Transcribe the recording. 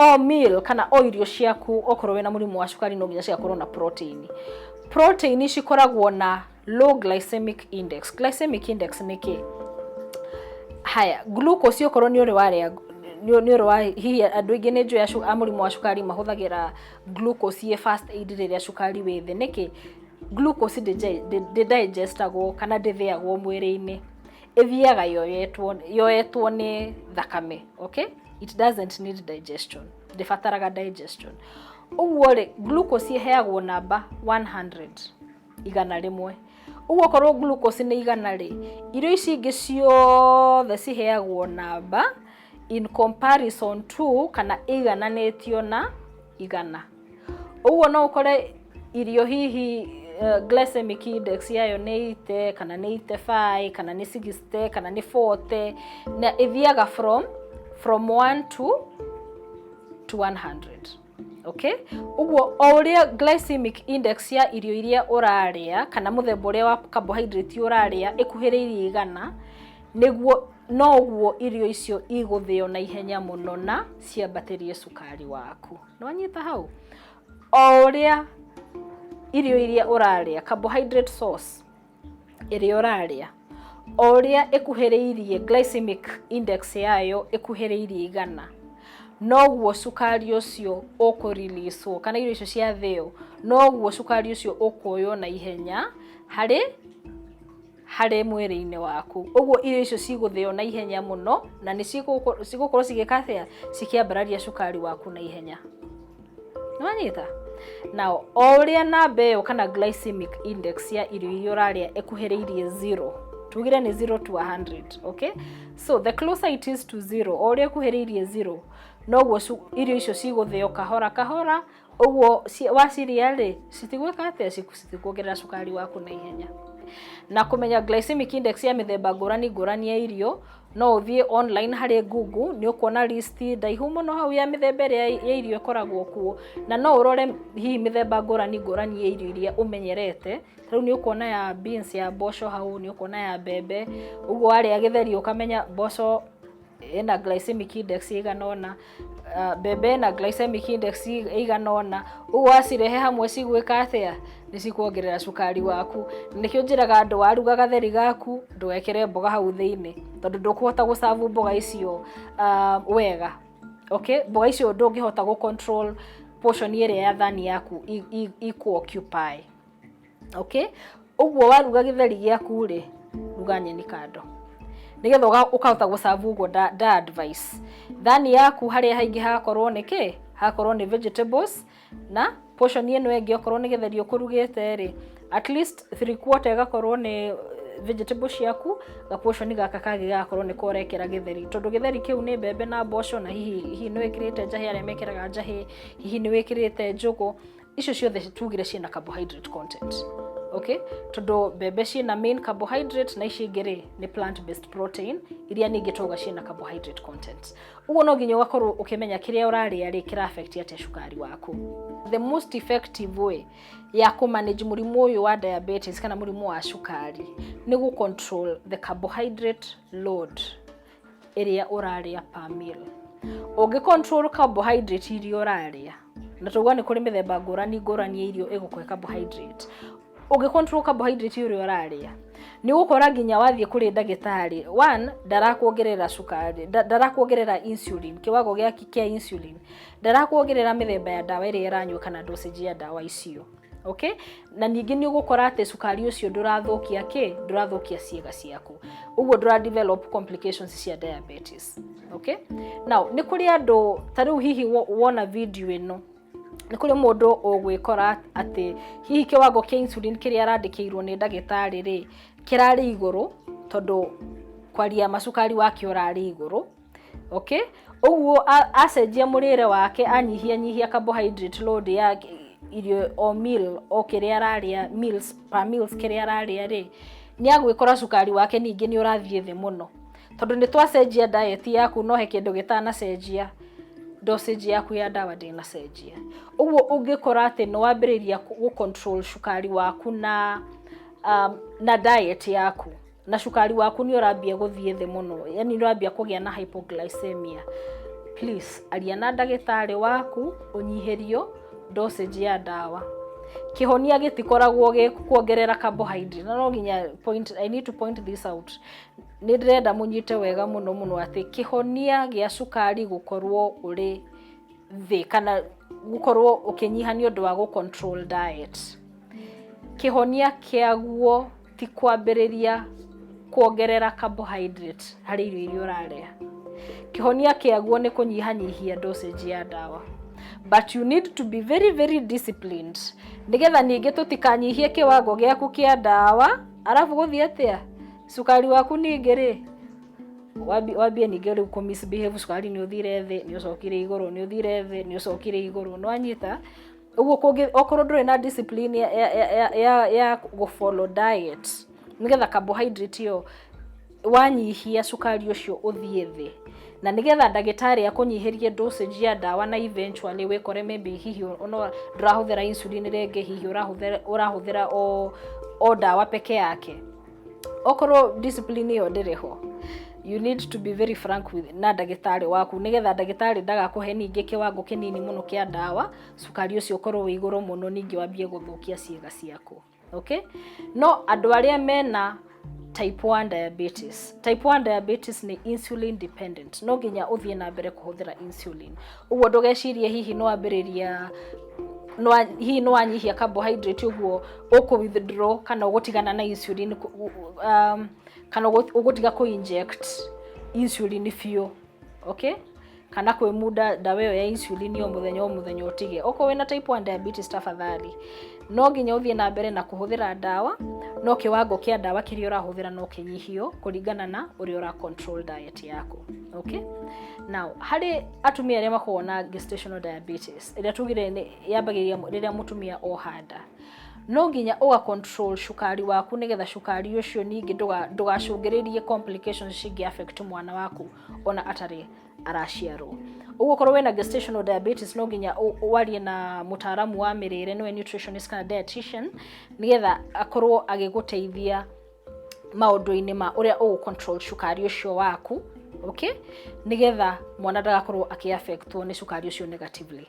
O meal kana o irio ciaku, okorwo wĩna mũrimũ wa cukari, no nginya cigakorwo na protein. Protein cikoragwo na low glycemic index. Glycemic index nĩ kĩ? Haya, glucose, okorwo nĩ ũrĩ warĩa, nĩ ũrĩ wa hihi andũ aingĩ nĩ njũĩ a mũrimũ wa cukari mahũthagĩra glucose ĩ first aid rĩrĩa cukari wĩ thĩ. Nĩkĩ? Glucose ndĩ digestagwo kana ndĩthĩagwo mwĩrĩ-inĩ, ĩthiaga yoetwo nĩ thakame, okay? It doesn't need digestion, ndĩbataraga digestion. Ũguo rĩ, glucose ĩheagwo namba 100, 100. Ũguo okorwo glucose nĩ 100 rĩ, irio ici ingĩ ciothe ciheagwo namba in comparison to kana ĩigananĩtio na 100. Ũguo no ũkore irio hihi glycemic index yayo nĩ 80 kana nĩ 85 kana nĩ 60 kana nĩ 40, na ĩthiaga from 1 to 100, okay? Ũguo o ũrĩa glycemic index ya irio iria ũrarĩa kana mũthemba ũrĩa wa carbohydrate ũrarĩa ĩkuhĩrĩirie 100, nĩguo noguo irio icio igũthĩo na ihenya mũno na ciambatĩrie cukari waku. Nĩwanyita hau? O ũrĩa irio iria ũrarĩa, carbohydrate source ĩrĩa ũrarĩa, o ũrĩa ĩkuhĩrĩirie glycemic index yayo ĩkuhĩrĩirie 100, noguo cukari ũcio ũkũreleaswo kana irio icio ciathĩo, noguo cukari ũcio ũkuoywo na ihenya harĩ mwĩrĩ-inĩ waku. Ũguo irio icio cigũthĩo na ihenya mũno na nĩ cigũkorwo cigĩka atĩa? Cikĩambararia cukari waku na ihenya. Nĩwanyita? Now, o ũrĩa namba ĩyo kana glycemic index ya irio iria ũrarĩa ĩkuhĩrĩirie zero, tugire nĩ 0 to 100, okay? So the closer it is to zero, o ũrĩa ĩkuhĩrĩirie zero, noguo irio icio cigũthĩo kahora kahora. Ũguo waciria rĩ, citigwĩka atĩa? Citikuongerera cukari waku na ihenya. Na kũmenya glycemic index ya mĩthemba ngũrani ngũrani ya irio, no ũthiĩ online harĩ Google, nĩ ũkuona list ndaihu mũno hau ya mĩthemba ĩrĩa ya irio ĩkoragwo kuo, na no ũrore hihi mĩthemba ngũrani ngũrani ya irio iria ũmenyerete. Ta rĩu nĩ ũkuona ya beans, ya mboco hau, nĩ ũkuona ya mbembe. Ũguo warĩa gĩtheri ũkamenya mboco ĩna glycemic index ĩigana ũna, mbembe ĩna glycemic index ĩigana ũna. Ũguo wacirehe hamwe cigwĩka atĩa? Nĩ cikuongerera cukari waku. Nĩkĩo njĩraga andũ, waruga gatheri gaku ndũgekĩre mboga hau thĩinĩ, tondũ ndũkũhota gũcabu mboga icio wega, okay? Mboga icio ndũngĩhota gũ control portion ĩrĩa ya thani yaku ikũ occupy, okay? Ũguo waruga gĩtheri gĩaku rĩ, ruga nyeni kando nĩgetha ũkahota gũcabu. Ũguo nda advice thani yaku harĩa haingĩ hagakorwo nĩ kĩ? Hagakorwo nĩ vegetables, na portion ĩno ĩngĩ, okorwo nĩ gĩtheri ũkũrugĩte rĩ, at least three quarter ĩgakorwo nĩ vegetable ciaku, gaportion gaka kangĩ gagakorwo nĩ korekera gĩtheri, tondũ gĩtheri kĩu nĩ mbembe na mboco, na hihi nĩ wĩkĩrĩte njahĩ, arĩa mekĩraga njahĩ, hihi nĩ wĩkĩrĩte njũgũ. Icio ciothe tugire ciĩna carbohydrate content, okay? Tondũ mbembe ciĩna main carbohydrate, na ici ingĩ rĩ, nĩ plant based protein iria ningĩ twauga ciĩna carbohydrate content. Ũguo no nginya ũgakorwo ũkĩmenya kĩrĩa ũrarĩa rĩ, kĩra affect atĩa cukari waku. The most effective way ya kũ manage mũrimũ ũyũ wa diabetes kana mũrimũ wa cukari nĩ gũ control the carbohydrate load ĩrĩa ũrarĩa per meal. Ũngĩ control carbohydrate iria ũrarĩa, na tauga nĩ kũrĩ mĩthemba ngũrani ngũrani ya irio ĩgũkũhe carbohydrate, ũngĩ control carbohydrate ũrĩa ũrarĩa, nĩ ũgũkora nginya wathiĩ kũrĩ ndagĩtarĩ, one, ndarakuongerera cukari, ndarakuongerera insulin, kiwango gĩake kĩa insulin, ndarakuongerera mĩthemba ya ndawa ĩrĩa ĩranyua kana dosage ya ndawa icio, okay? Na ningĩ nĩ ũgũkora atĩ cukari ũcio ndũrathũkia kĩ? Ndũrathũkia ciĩga ciaku, ũguo ndũra develop complications cia diabetes, okay? Now, nĩ kũrĩ andũ ta rĩu hihi wona video ĩno, nĩ kũrĩ mũndũ ũgwĩkora atĩ hihi kĩwango kĩa insulin kĩrĩa arandĩkĩirwo nĩ ndagĩtarĩ rĩ, kĩrarĩ igũrũ, tondũ kwaria macukari wake ũrarĩ igũrũ, okay? Ũguo acenjia mũrĩre wake, anyihia nyihia carbohydrate load ya irio o meal, o kĩrĩa ararĩa meals per meals kĩrĩa ararĩa rĩ, nĩ agwĩkora cukari wake ningĩ nĩ ũrathiĩ thĩ mũno, tondũ nĩ twacenjia diet yaku, no he kĩndũ gĩtanacenjia, dosage yaku ya ndawa ndĩnacenjia. Ũguo ũngĩkora atĩ nĩ wambĩrĩria gũ control cukari waku na diet yaku, na cukari waku nĩ ũrambia gũthiĩ thĩ mũno, yani nĩ ũrambia kũgĩa na hypoglycemia. Please aria na ndagĩtarĩ waku ũnyihĩrio dosage ya ndawa. Kĩhonia gĩtikoragwo gĩ kuongerera carbohydrate, na no nginya point, I need to point this out. Nĩ ndĩrenda mũnyite wega mũno mũno atĩ kĩhonia gĩa cukari gũkorwo ũrĩ thĩ kana gũkorwo ũkĩnyiha nĩ ũndũ wa gũ control diet, kĩhonia kĩaguo ti kwambĩrĩria kuongerera carbohydrate harĩ irio iria ũrarĩa. Kĩhonia kĩaguo nĩ kũnyihanyihia dosage ya ndawa, but you need to be very very disciplined, nĩgetha ningĩ tũtikanyihie kĩwango gĩaku kĩa ndawa, arabu gũthiĩ atĩa, cukari waku ningĩ rĩ wambie ningĩ rĩu kũ misbehave. Cukari nĩ ũthire thĩ, nĩ ũcokire igũrũ, nĩ ũthire thĩ, nĩ ũcokire igũrũ. Nĩ wanyita ũguo? Kũngĩ okorwo ndũrĩ na discipline ya gũ follow diet, nĩgetha carbohydrate ĩyo wanyihia, cukari ũcio ũthiĩ thĩ, na nĩgetha ndagĩtarĩ akũnyihĩrie dosage ya ndawa, na eventually wĩkore maybe hihi ono ndũrahũthĩra insulin rĩngĩ, hihi ũrahũthĩra o ndawa peke yake. Okorwo discipline ĩyo ndĩrĩ ho, you need to be very frank with na ndagĩtarĩ waku, nĩgetha ndagĩtarĩ ndagakũhe ningĩ kĩwango kĩnini mũno kĩa ndawa, cukari ũcio ũkorwo wĩ igũrũ mũno, ningĩ wambie gũthũkia ciĩga ciaku. Okay, no andũ arĩa mena type 1 diabetes, type 1 diabetes nĩ insulin dependent, no nginya ũthiĩ na mbere kũhũthĩra insulin. Ũguo ndũgecirie hihi no wambĩrĩria no hihi no wanyihia carbohydrate ũguo ũkũ withdraw kana ũgũtigana na insulin kana ũgũtiga kũ inject insulin biũ, okay, kana kwĩ muda ndawa ĩyo ya insulin o mũthenya o mũthenya ũtige. Okorwo wĩna type 1 diabetes, tafadhali no nginya ũthiĩ na mbere na kũhũthĩra ndawa, no kĩwango kĩa ndawa kĩrĩa ũrahũthĩra no kĩnyihio kũringana na ũrĩa ũra control diet yaku. Okay, now harĩ atumia arĩa makoragwo na gestational diabetes, ĩrĩa tugire nĩ yambagĩrĩria rĩrĩa mũtumia oha nda, no nginya ũga control cukari waku, nĩgetha cukari ũcio ningĩ ndũgacũngĩrĩrie complications cingĩ affect mwana waku ona atarĩ araciarwo. Ũguo korwo wĩna gestational diabetes, no nginya warie na mũtaaramu wa mĩrĩre, nĩwe nutritionist kana dietitian, nĩgetha akorwo agĩgũteithia maũndũ-inĩ ma ũrĩa ũgũ control cukari ũcio waku, okay, nĩgetha mwana ndagakorwo akĩ affectwo nĩ cukari ũcio negatively.